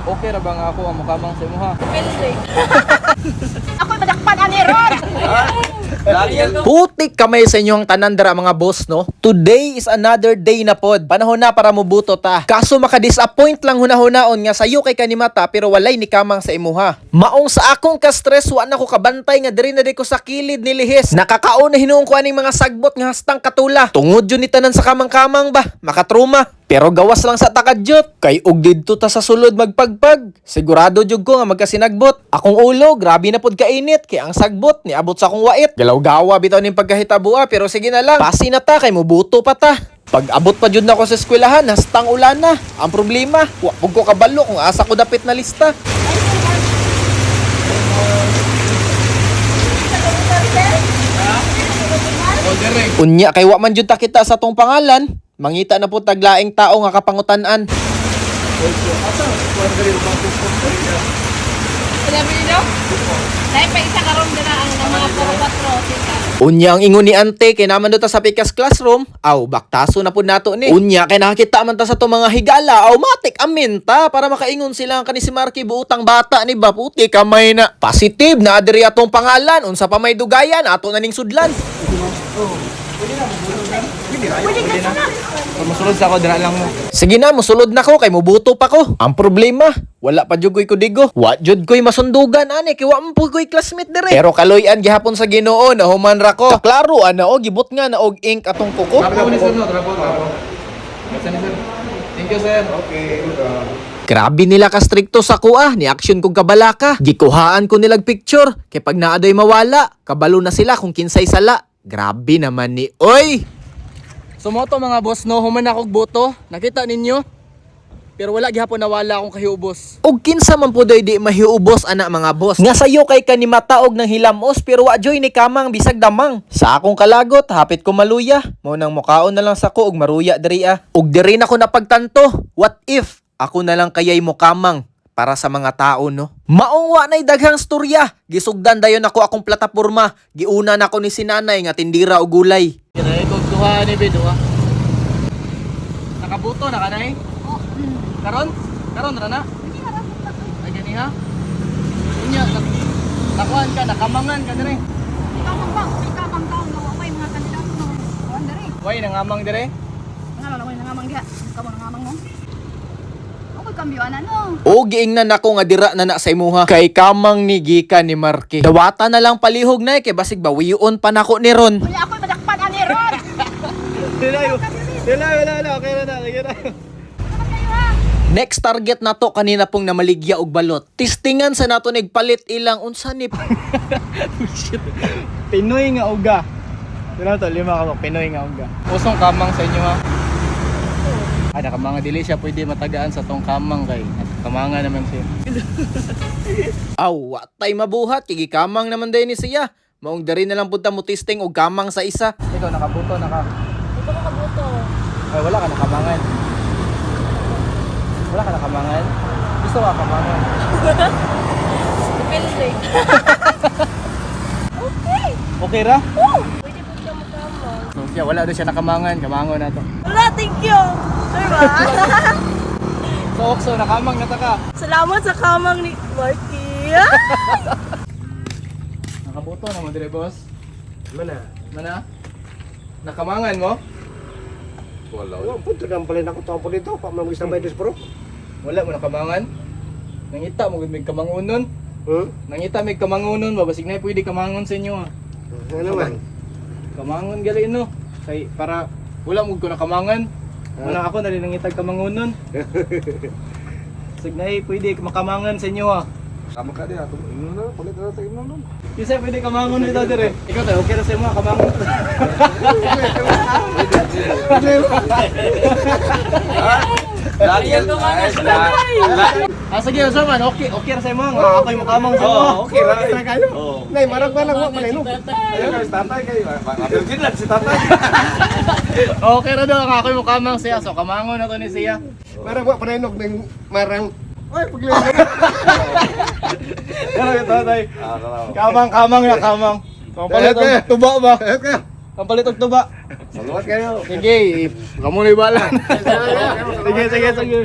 Okay ra ba nga ako ang mukamang sa imuha? Depende. Ako'y madakpan ani ron. Putik kamay sa inyong tanan dara, mga boss, no. Today is another day na pod. Panahon na para mubuto ta. Kaso makadisappoint lang hunahunaon nga sayo kay kanimata pero walay ni kamang sa imuha. Maong sa akong ka-stress, wa na ko kabantay nga diri na di ko sa kilid nilihis. Nakakaon na hinuon ko aning mga sagbot nga hastang katula. Tungod yun ni tanan sa kamang-kamang ba? Makatruma. Pero gawas lang sa takadyot. Kay og didto ta sa sulod magpagpag. Sigurado jud ko nga magkasinagbot. Akong ulo, grabe na pod kainit kay ang sagbot niabot sa akong wait. Galaw-gawa bitaw ning pagkahitabua pero sige na lang. Pasi na ta kay mobuto pa ta. Pag abot pa jud nako sa eskwelahan, hastang ulan na. Ang problema, wa pud ko kabalo kung asa ko dapit na lista. Unya kay wa man jud ta kita sa tong pangalan, mangita na po taglaing tao nga kapangutan-an. Sinabi niyo? Dahil pa isa karon dira ang mga puro patro. Unya ang ingon ni ante kay naman do ta sa pikas classroom, aw baktaso na pud nato ni. Unya kay nakakita man ta sa to mga higala, aw matik amin ta para makaingon sila ang kani si Marky buutang bata ni ba puti kamay na. Positive na adiri atong pangalan unsa pa may dugayan ato na ning sudlan. Pag musulod sa ako, dira lang mo. Sige na, musulod na ko kay mubuto pa ko. Ang problema, wala pa jud ko'y kudigo. Wa jud ko'y masundugan ani kay wa man pud ko'y classmate dire. Pero kaloy-an gihapon sa Ginoo na human ra ko. Klaro ana o gibot nga na og ink atong kuko. Trapo ni sir, no? Trapo, trapo. Basta ni sir. Thank you, sir. Okay. Grabe nila ka strikto sa kuha, ni action kong kabalaka. Gikuhaan ko nilag picture, kay pag naadoy mawala, kabalo na sila kung kinsay sala. Grabe naman ni oy. Sumoto mga boss, no? Human ako og boto. Nakita ninyo? Pero wala gihapon nawala akong kahiubos. Og kinsa man pudoy di mahiubos ana mga boss. Nga sayo kay kanimata og nang hilamos pero wa joy ni kamang bisag damang. Sa akong kalagot hapit ko maluya. Mao nang mukaon na lang sa ko og maruya diri ah. Og diri na ko napagtanto. What if ako na lang kayay mukamang para sa mga tao, no? Maong wa na'y daghang storya. Gisugdan dayon ako akong plataporma. Giuna nako ni sinanay nga tindira og gulay. Kinay ko duha ni be duha. Nakabuto na kanay? Karon? Karon ra na? Ay gani ha? Unya, nakuan ka, nakamangan ka dire. Kamang ba? Kamang taon nga wa may mga kandidato nga kuan diri. Way nangamang dire. Nga lang way nangamang diha. Kamo nangamang mo. Ako'y kambyo ana no. O giingnan nako nga dira na na sa imuha. Kay kamang ni gikan ni Marky. Dawata na lang palihog na kay basig bawion pa nako ni Ron. Unya ako'y madakpan ani ron. Wala, wala, wala, wala. Okay na na, sige na. Next target nato kanina pong namaligya og balot. Tistingan sa nato nigpalit ilang unsa ni Shit. Pinoy nga uga. Sino to? Lima ka mo. Pinoy nga uga. Usong kamang sa inyo ha. Ay, nakamanga dili siya pwede matagaan sa tong kamang kay. At kamanga naman siya. Aw, wa tay mabuhat kay gikamang naman day ni siya. Maong diri na lang punta mo testing og kamang sa isa. Ikaw nakabuto naka. Di ba ko kabuto? Ay, wala ka nakamangan. Wala ka nakamangan. Gusto ka kamangan. Depende. Okay. Okay ra? Oh. Pwede po siya mukamang. So, siya, wala daw siya nakamangan. Kamangon na to. Wala, thank you. Sir ba? So, Okso, nakamang na ta ka. Salamat sa kamang ni Marky. Nakabuto naman dire, boss. Mana? Mana? Nakamangan mo? Wala, punto na pala ako tapo dito. Pa man isang baydos bro. Wala mo nakamangan? Nangita mo gud may kamangunon. Hmm? Nangita may kamangunon ba basig na pwede kamangon sa inyo ah. Ano man? Kamangon gali no. Kay para wala mo ko nakamangan. Wala ako na rin nangitag kamangunon. Sig na pwede makamangan sa inyo ah. Tama ka din ato. Ino na, palit na tayo ino nun. Kasi pwede kamangon dito dire. Ikaw tayo okay ra sa imo kamangon. Ah, sige, unsa man? Okay, okay ra sa imo. Nga ako'y mukamang sa imo. Okay ra. Nay, marag ba lang wa man ino. Ayun si tatay kay. Virgin lang si tatay. Okay ra daw nga ako'y mukamang siya. So kamangon na to ni siya. Marag wa pa inog ning marang. Oy, pagli. Pero tatay. Kamang kamang na kamang. Pampalit og tuba ba? Pampalit og tuba. Salamat kayo. Sige, kamo na ibalan. Sige, sige, sige.